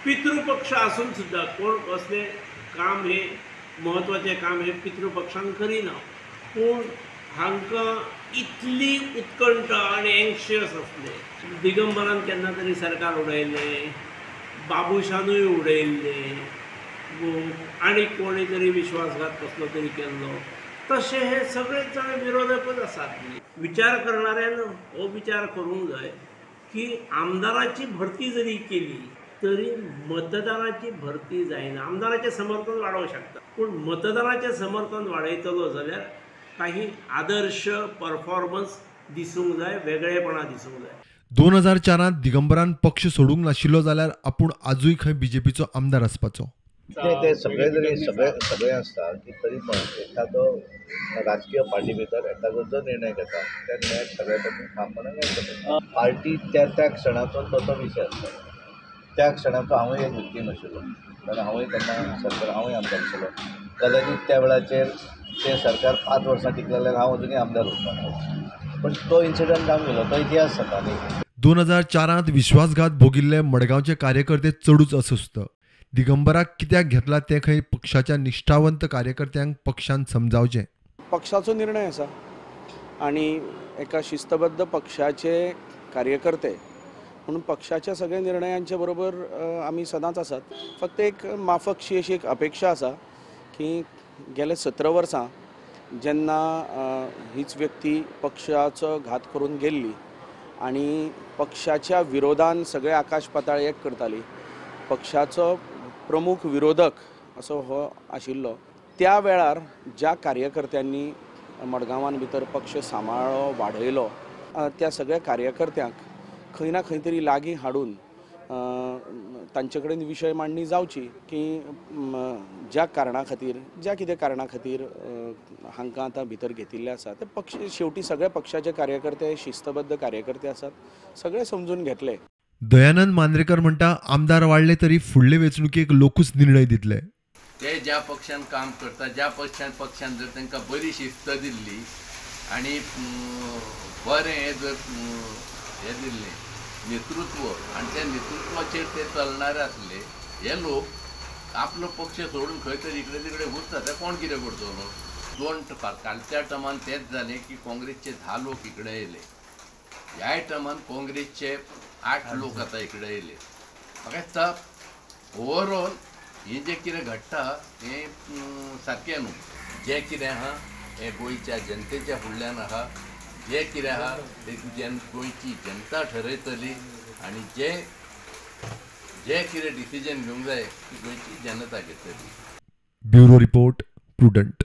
पितृपक्ष आसून सुद्दां कोण कसलें काम हें म्हत्वाचें काम हें पितृपक्षान करिना, पूण हांकां इतली उत्कंठा आनी एंक्शियस आसले. दिगंबरान केन्ना तरी सरकार उडयलें, बाबूशानूय उडयल्लें, आनी कोणी तरी विश्वासघात कसलो तरी केल्लो. तशें हे सगळे जाण विरोधकूच आसात. विचार करणाऱ्यान हो विचार करूंक जाय की आमदाराची भरती जरी केली तरी मतदाराची भरती जायना. आमदाराचें समर्थन वाडोवंक शकता, पूण मतदाराचें समर्थन वाडयतलो जाल्यार काही आदर्श परफॉर्मन्स दिसूंक जाय, वेगळेपणां दिसूंक जाय. 2004 दिगंबरान पक्ष सोडूंक नाशिल्लो जाल्यार आपूण आजूय खंय बीजेपीचो आमदार आसपाचो. ते सगळे जरी सगळे सगळे आसता की तरी पण एखादो राजकीय पार्टी भितर एखादो जो निर्णय घेता त्या निर्णयाक सगळे पासून ठामपणान घेता. पार्टी त्या त्या क्षणाचो तो तो विशय आसता. त्या क्षणाचो हांवूय एक विक्टीम आशिल्लो, कारण हांवूय तेन्ना सरकार हांवूय आमदार आशिल्लो. कदाचित त्या वेळाचेर तें सरकार 5 वर्सां टिकलें जाल्यार हांव अजुनूय आमदार उरपाचो, पण तो इन्सिडंट जावन गेलो, तो इतिहास जाता न्ही. 2004 विश्वासघात भोगिल्ले मडगांवचे कार्यकर्ते चडूच अस्वस्थ. दिगंबराक कित्याक घेतला तें खंय पक्षाच्या निश्ठावंत कार्यकर्त्यांक पक्षान समजावचें. पक्षाचो निर्णय आसा आनी एका शिस्तबद्ध पक्षाचे कार्यकर्ते म्हणून पक्षाच्या सगळ्या निर्णयांचे बरोबर आमी सदांच आसात. फक्त एक माफकशी अशी एक अपेक्षा आसा की गेले 17 वर्सां जेन्ना हीच व्यक्ती पक्षाचो घात करून गेल्ली आनी पक्षाच्या विरोधान सगळे आकाश पाताळ एक करताली, पक्षाचो प्रमुख विरोधक असो हो आशिल्लो, त्या वेळार ज्या कार्यकर्त्यांनी मडगांवान भितर पक्ष सांबाळ्ळो, वाडयलो, त्या सगळ्या कार्यकर्त्यांक खंय ना खंय तरी लागीं हाडून तांचे कडेन विशय मांडणी जावची की ज्या कारणा खातीर, ज्या कितें कारणा खातीर हांकां आतां भितर घेतिल्ले आसा ते पक्ष शेवटी सगळे पक्षाचे कार्यकर्ते शिस्तबद्ध कार्यकर्ते आसात, सगळे समजून घेतले. दयानंद मांद्रेकर म्हणटा आमदार वाडले तरी फुडले वेंचणुकेक लोकूच निर्णय दितले. ते ज्या पक्षान काम करता, ज्या पक्षान जर तांकां बरी शिस्त दिल्ली आनी बरें हें जर हें दिल्लें नेतृत्व आनी त्या नेतृत्वाचेर ते चलणारे आसले, हे लोक आपलो पक्ष सोडून खंय तरी इकडे तिकडे वचता, ते कोण कितें करतलो. कालच्या टर्मान तेंच जालें की काँग्रेसचे 10 लोक इकडे येयले, ह्याय टर्मान काँग्रेसचे 8 लोक आतां इकडे येयले. म्हाका दिसता ओवरऑल हें जें कितें घडटा हें सारकें न्हू. जें कितें आहा हें गोंयच्या जनतेच्या फुडल्यान आहा, जें कितें आहा तें गोंयची जनता ठरयतली आनी जे जे कितें डिसिजन घेवंक जाय ती गोंयची जनता घेतली. Bureau report, Prudent.